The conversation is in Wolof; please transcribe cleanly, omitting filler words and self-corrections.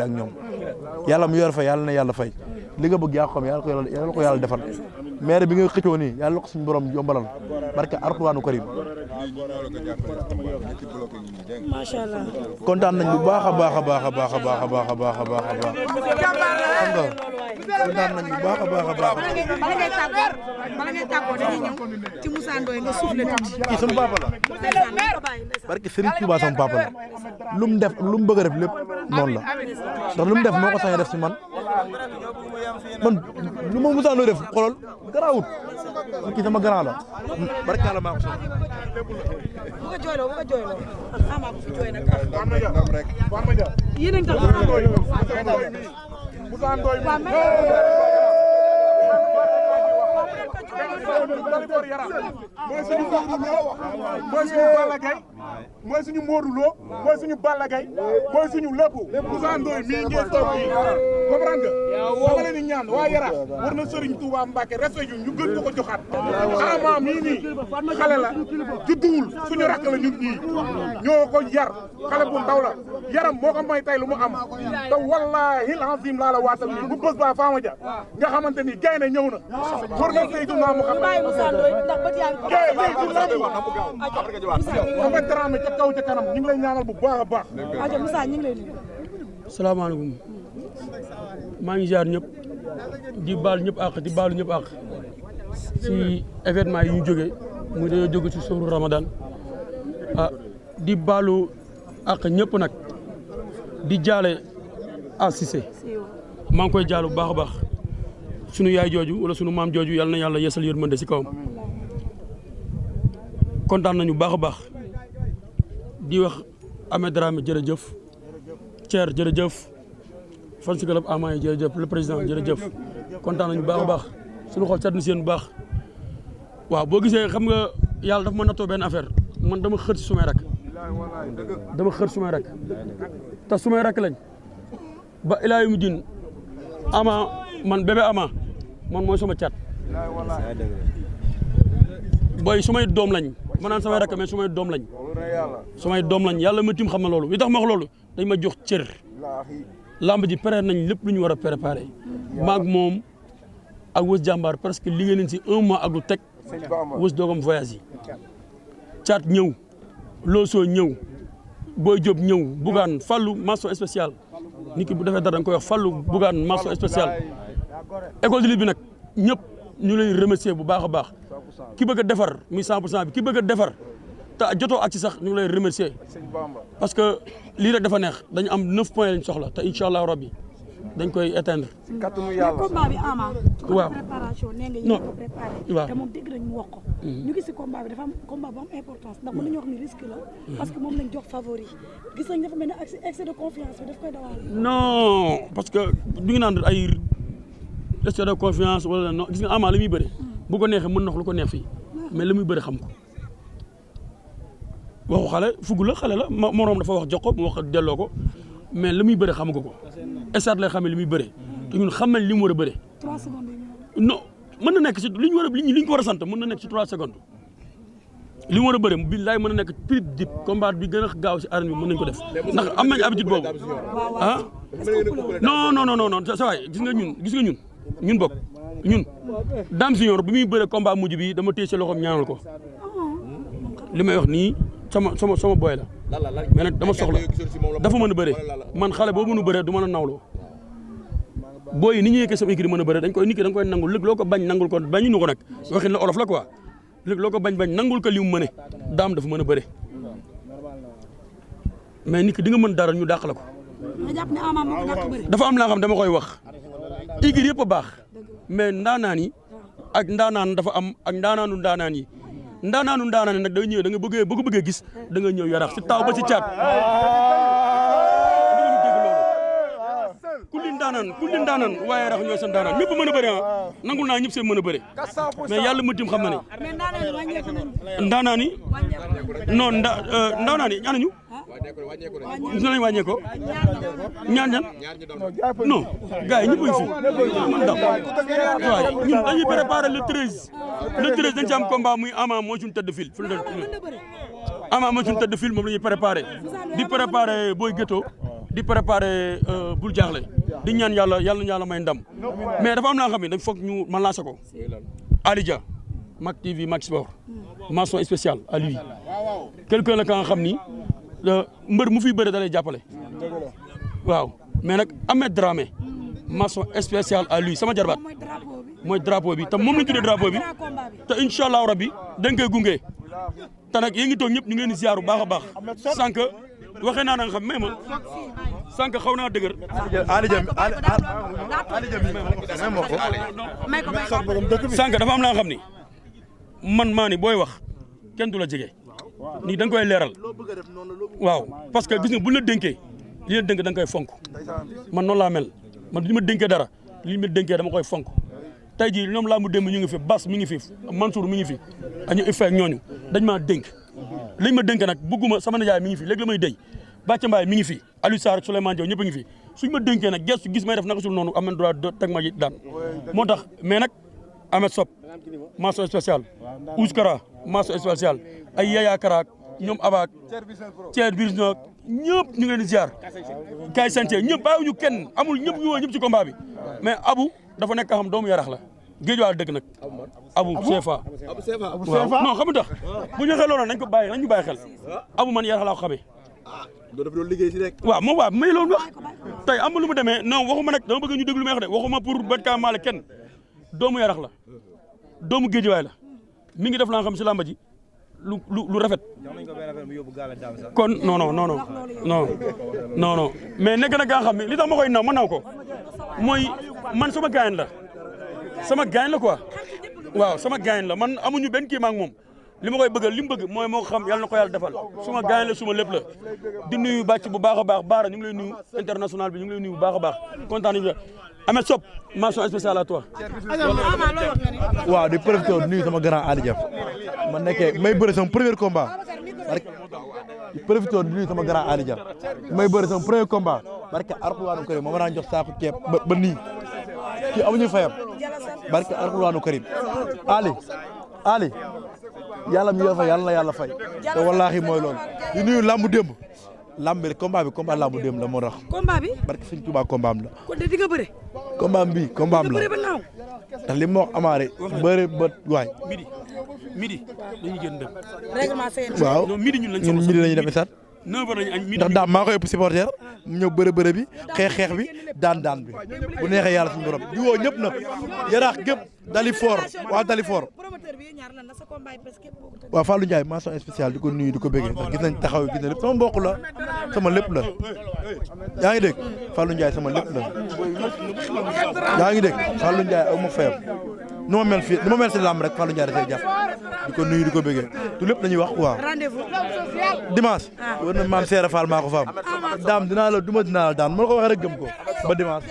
ak ñoom yàlla mu yor fay yàlla na yàlla fay li nga bëgg yaa ko xam yàlla ko yàlla defal maire bi nga xëccoo nii yàlla ko suñu borom yombalal barke Alxuraanu Karim macha allah kontaan nañ bu baax a baax a baax a baax a baax a baax a baax a baax a baax xam nga kontaan nañ bu baax a baax a baax bala ngay tàggoo dañuy ñëw ci Moussa Ndoye nga soufflé tuuti kii sama papa la barke Serigne Touba sama papa la lu mu def lu mu bëgg a def lépp noonu la ndax lu mu def moo ko sañ a def si man lu ma Moussa Ndoye def xoolal garaawut kii sama grand la barke Yàlla maa ko sañ bu ko jooyloo ama bu fi jooy nag yéen a ngi tax Moussa Ndoye mooy suñu Modou Lo mooy suñu Balla Gaye mooy suñu lépp Moussa Ndoye mii ngeen toog fii comprendre nga dama leen di ñaan waa Yaraax war na Serigne Touba Mbacke respect yu ñu gën ko joxaat Ama mii nii xale la judduwul suñu rakk la ñun ñii ñoo ko yar xale bu ndaw la yaram moo ko may tay lu mu am te wallahi alazim laa la waatal nii bu bés ba Fama Dia nga xamante ni gaynde ñëw na war na Seydina Muhammad Moussa Ndoye ndax bët yaa ngi ca kaw ca kanam ñu ngi lay ñaanal bu baax a baax. aja Moussa ñu ngi lay nuyu. salaamaaleykum maa ngi ziar ñëpp di baal ñëpp àq di baalu ñëpp àq si événement yi ñu jógee muy dañoo jóge si sóoru Ramadan di baalu àq ñëpp nag di jaale Cissé maa ngi koy jaal bu baax a baax sunu yaay jooju wala sunu maam jooju yàlla na yàlla yeesal yërmande si kawam kontaan nañu baax a baax. di wax Ahmed Dramé jërëjëf Thier jërëjëf fan si club Ama yi jërëjëf le président jërëjëf kontaan nañu baax a baax suñu xol seet na seen bu baax waaw boo gisee xam nga yàlla dafa ma nattoo benn affaire man dama xër si sumay rak te sumay rak lañ ba ilaa yu mu din Ama man bébé Ama man mooy sama caat booy sumay doom lañ ma naan samay rakk mais sumay doom lañ yàlla ma tim xam na loolu li tax ma wax loolu dañ ma jox cër lamb ji pare nañ lépp lu ñu war a préparé maag moom ak Wës jàmbaar presque liggéey nañ si 1 mois ak lu teg Wës doogam voyage yi caat ñëw Loosoo ñëw Boy Diop ñëw Bougane Fallou mention spéciale nit ki bu defee dara da nga koy wax Fallou Bougane mention spéciale école de lutte bi nag ñëpp ñu leen remercier bu baax a baax ki bëgg a defar muy 100% bi ki bëgg a defar te jotoo ak ci sax ñu ngi lay remercier parce que lii rek dafa neex dañu am 9 points lañ soxla te incha allah rabbi dañ koy atteindre. combat bi Ama. waaw préparation nee nga non yéen ko préparé. waaw te moom dégg nañ mu wax ko. ñu gis si combat bi dafa am combat bu am importance ndax mën nañu wax ni risque la. parce que moom lañ jox favori gis nañ dafa mel ne excès de confiance bi daf koy dawal. non parce que du ngi naan ay excès de confiance wala non gis nga Ama li muy bëri. bu ko neexee mën na wax lu ko neex fii mais li muy bëri xam ko. waxu xale fugg la xale la moroom dafa wax jox ko mu wax delloo ko mais li muy bëri xam nga ko estaat lay xamee li muy bëri te ñun xam nañ li mu war a bëri. 3 secondes non mën na nekk si li ñu war a li ñu ko war a sant mën na nekk si 3 secondes li mu war a bëri billaay mën na nekk prix dip combat bi gën a gaaw si arène bi mën nañ ko def ndax am nañ habitude boobu ah non sa waay gis nga ñun bokk ñun Dame Junior bi muy bëre combat mujj bi dama téye si loxoom ñaanal ko li may wax nii sama boy la mais nag dama soxla dafa mën a bëre man xale boo mën a bëre du mën a nawloo booy ni ñu yeggee sama équipe mën a bëre dañ koy nit ki da nga koy nangul léegi loo ko bañ nangul ko bañuñu ko nag waxin la olof la quoi léegi loo ko bañ nangul ko li mu mëne daam dafa mën a bëre mais nit ki di nga mën dara ñu dàq la ko. nga jàpp ne Ama moo ko dàq bëri. dafa am laa xam dama koy wax équipe yëpp a baax mais ndaanaan yi ak ndaanaan dafa am ak ndaanaanu ndaanaan yi. ndaanaanu ndaanaan nag da nga ñëw da nga bëggee gis da nga ñëw Yaraax si taw ba si caat kulli ndaanaan waaye Yaraax ñooy seen ndaanaan ñëpp mën a bëri nangul naa ñëpp seen mën a bëri mais yàlla ma tim xam na ne ndaanaan yi non ndaanaan yi ñaanañu gis nañ wàññee ko ñaan non gars yi ñëpp a ngi fi man dam waaw ñun dañuy préparé le 13 dañ ci am combat muy Ama moo suñu tëdd fil Ama moo suñu tëdd fil moom la ñuy préparé di préparé Boy Ghetto di préparer bul jaaxle di ñaan yàlla may ndam mais dafa am naa xam ne dañ foog ñu man lancé ko Ali Dia Mak TV Mak Sport mention spéciale à lui quelqu'un la ka nga xam ni mbër mu fiy bëre da lay jàppale waaw mais nag Ahmed Dramé mention spéciale à lui sama jarbaat mooy drapeau bi te moom lañ tuddee drapeau bi te incha allahu rabbi dañ koy gunge te nag yéen ngi toog ñëpp ñu ngi leen di ziar bu baax a baax sànq waxee naa nga xam may ma sànq xaw naa dëgër. sànq dafa am la nga xam ni man maa ni booy wax kenn du la jege nii da nga koy leeral waaw parce que gis nga bu la dénkee li la dénk da nga koy fonk man noonu laa mel man li ma dénkee dara li ma dénkee dama koy fonk tey jii ñoom laa mu démb ñu ngi fi Bas mi ngi fi Mansour mi ngi fi añu ifeek ñooñu dañ maa dénk liñ ma dénk nag bëgguma sama nijaay mi ngi fi léegi la may déy Bàcca Mbaye mi ngi fi Aliou Sarr ak Souleymane Diaw ñëpp a ngi fi suñ ma dénkee nag gestu gis may def naka sul noonu am nañ droit teg ma daan moo tax mais nag Ahmed Sop mention spéciale Ouskara mention spéciale ay Yaya Kara ñoom Abaak Thier biir ñoom ñëpp ñu ngi leen di ziar Kay Santé ñëpp bàyyiwuñu kenn amul ñëpp ñu woo ñëpp ci combat bi mais Abu dafa nekk xam doomu yarax la géej waa dëgg nag Abu CFA waaw non xam nga tax bu ñu xel loolu nañ ko bàyyi nañ ñu bàyyi xel Abu man yarax laa ko xamee waaw moom waaw may loolu wax tey am lu mu demee non waxuma nag dama bëgg ñu déglu lu may wax de waxuma pour betkaa maale kenn doomu yarax la doomu géej waay la mi ngi def la nga xam si làmba ji lu rafet kon non mais nekk na nga xam ne li tax ma koy naw ma naw ko mooy man sama gaañ la quoi waaw sama gaañ la man amuñu benn kii ma ak moom li ma koy bëggal li mu bëgg mooy moo xam yàlla na ko yàlla defal suma gaañ la suma lépp la di nuyu bàcc bu baax a baax Baara ñu ngi lay nuyu international bi ñu ngi lay nuyu bu baax a baax kontaan nañu Ahmed Sop mention spéciale à toi. waaw di profité di nuyu sama grand Ali Dia ma nekkee may bëre sama premier combat di profité di nuyu sama grand Ali Dia may bëre sama premier combat barke Alxuraanu Karim ma daan jox saako ceeb ba nii kii amuñu fayam barke Alxuraanu Karim Ali yàlla mi yor fa yàlla na yàlla fay te wallaahi mooy loolu di nuyu lambu démb lamb bi combat lambu démb la moo tax. combat bi barke Sëñ Tuubaa combat am la. kon de di nga bëre. combat bi combat am la ndax li ma wax amaare bëre ba waay. midi dañuy génn dem. règlement CNG. waaw non midi ñun lañu def sax. 9h lañu añ midi ndax daam maa koy ëpp supporter mu ñëw bëre bi xeex bi daan bi bu neexee yàlla suñu borom di woo ñëpp nag yaraax gépp Dalifor waa Dalifor waaw Fallou Ndiaye mention spéciale di ko nuyu di ko bëggee ndax gis nañ taxaw gis na lépp sama mbokk la sama lépp la yaa ngi dégg Fallou Ndiaye sama lépp la yaa ngi dégg Fallou Ndiaye aw ma fayam nu ma mel si làmb rek Fallou Ndiaye dafay jàpp di ko nuyu di ko bëggee tu lépp lañuy wax waaw dimanche war na maam Seera Fall maa ko faam daam dinaa la daan ma ko waxee rek gëm ko ba dimanche